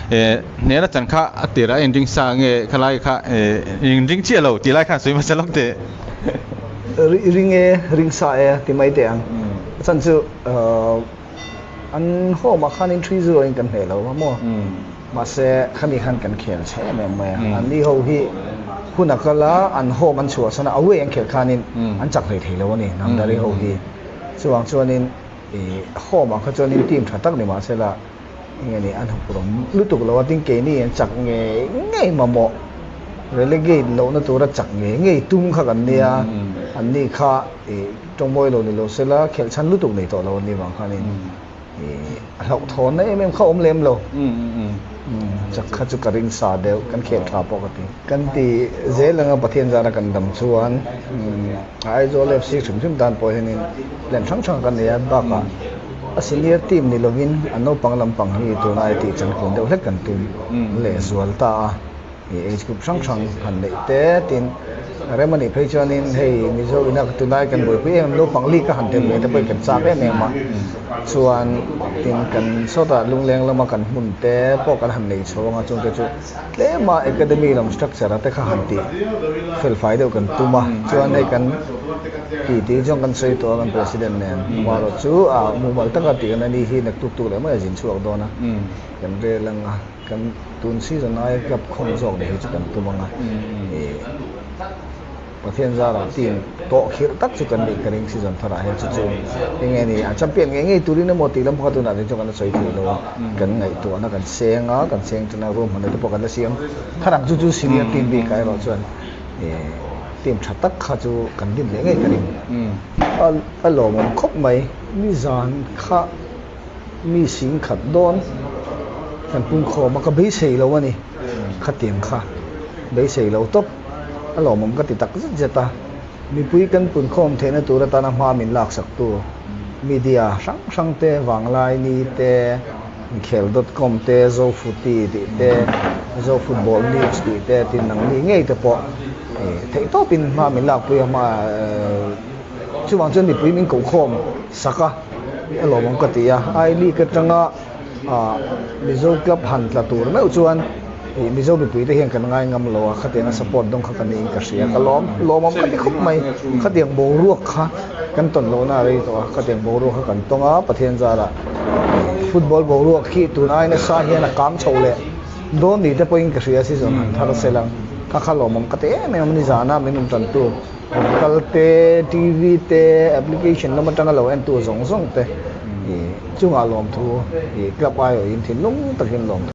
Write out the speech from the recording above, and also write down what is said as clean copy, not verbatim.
Hnehna chan kha a tirah a inring sa nge khalai kha inring chiah lo tih lai khan sawi hmasa lawk teh. Ring e, ring sa e ti mai teh ang. A chhan chu an home ah khanin 3-0 in kan hneh lo a maw? Mahse khami khan kan khel chhe em em mai a. Anni ho hi hun a kal a, an home an chhuahsan a, away an khelh khanin an chak hlei thei lo a ni, Namdari ho hi. Chuvang chuanin home ah kha chuanin team tha tak ni mahsela enge ni an huphurhawm lutuk lo a, tin keini an chak ngei ngei mamawh relegate lohna tura chak ngei ngei tum kha kan nia, anni kha tawngmawi lo ni lo sela khelh chhan lutuk nei tawh lo an nih vang khanin. A hlauhthawnna em em kha awm lem lo. Chak kha chu ka ring sa deuh, kan khel tha pawh ka ti. Kan ti zel anga Pathian zara kan dam chuan Aizawl FC hrim hrim tan pawh hianin plan hrang hrang kan nei a, bakah a senior team ni lovin a naupang lampang hi tuna ai tih chankawn deuh hlek kan tum lehzual ta a. Age group hrang hrang han neih te tin rem a nih phei chuanin hei Mizo ina tunlai kan buaipui em em naupang league a han tel ve te pawhin kan chak em em a, chuan tin kan sawtah lungleng lama kan hmun te pawh kan han nei chho anga chungte chu tlema academy lam structure a te kha han tih fel fai deuh kan tum a, chuan hei kan ti tih chuan kan sawi tawh a kan president nen amaherawh chu a mumal taka tih kan ani hi naktuk tuk leh mai a zin chhuak dawn a kan rel anga. Kan tun season aia club khawm zawk leh hi chu kan tum ang a, ih Pathian zarah team tawh khirh tak chu kan nih ka ring season tharah hian chu chu eng nge ni a champion ngei ngei turin emaw tih lam pawh kha tunah te chuan kan la sawi thei lo a, kan ngaihtuahna kan seng a, kan seng tana ruahmanna te pawh kan la siam thar ang chu chu senior team bikah erawh chuan ih team tha tak kha chu kan din leh ngei ka ring. A lawmawm khawp mai nizan kha. Mi sing khat dawn kan pungkhawm a, ka beisei lo a ni. Khatiang kha beisei lo tawp a lawmawm ka ti tak zet zet a. Mipui kan punkhawm theihna tur atana hma min laksaktu media hrang hrang te, Vanglaini te, Inkhel dot com te, Zofuti tih te, Zo Football News tih te, tin nangni ngei te pawh theihtawpin hma min lakpui a, hma chuvang chuan mipui min kohkhawm sak a. A lawmawm ka ti a, I League atanga Mizo club han tla tur meuh chuan ih Mizo mipui te hian kan ngai ngam lo a, khatianga support dawng kha ka niin ka hria, ka lawm lawmawm ka ti khawp mai, khatiang boruak kha kan tawn lohna a rei tawh a, khatiang boruak kha kan tawng a, Pathian zarah football boruak hi tun ai nasa hian a kang chho leh dawn ni te pawhin ka hria season han thar sela, kha kha lawmawm ka ti em em a ni zana min rawn tantu. Rawn kal te, TV te, application lam atanga lo entu zawng zawng te chungah lawmthu club aiawhin thinlung takin lawmthu.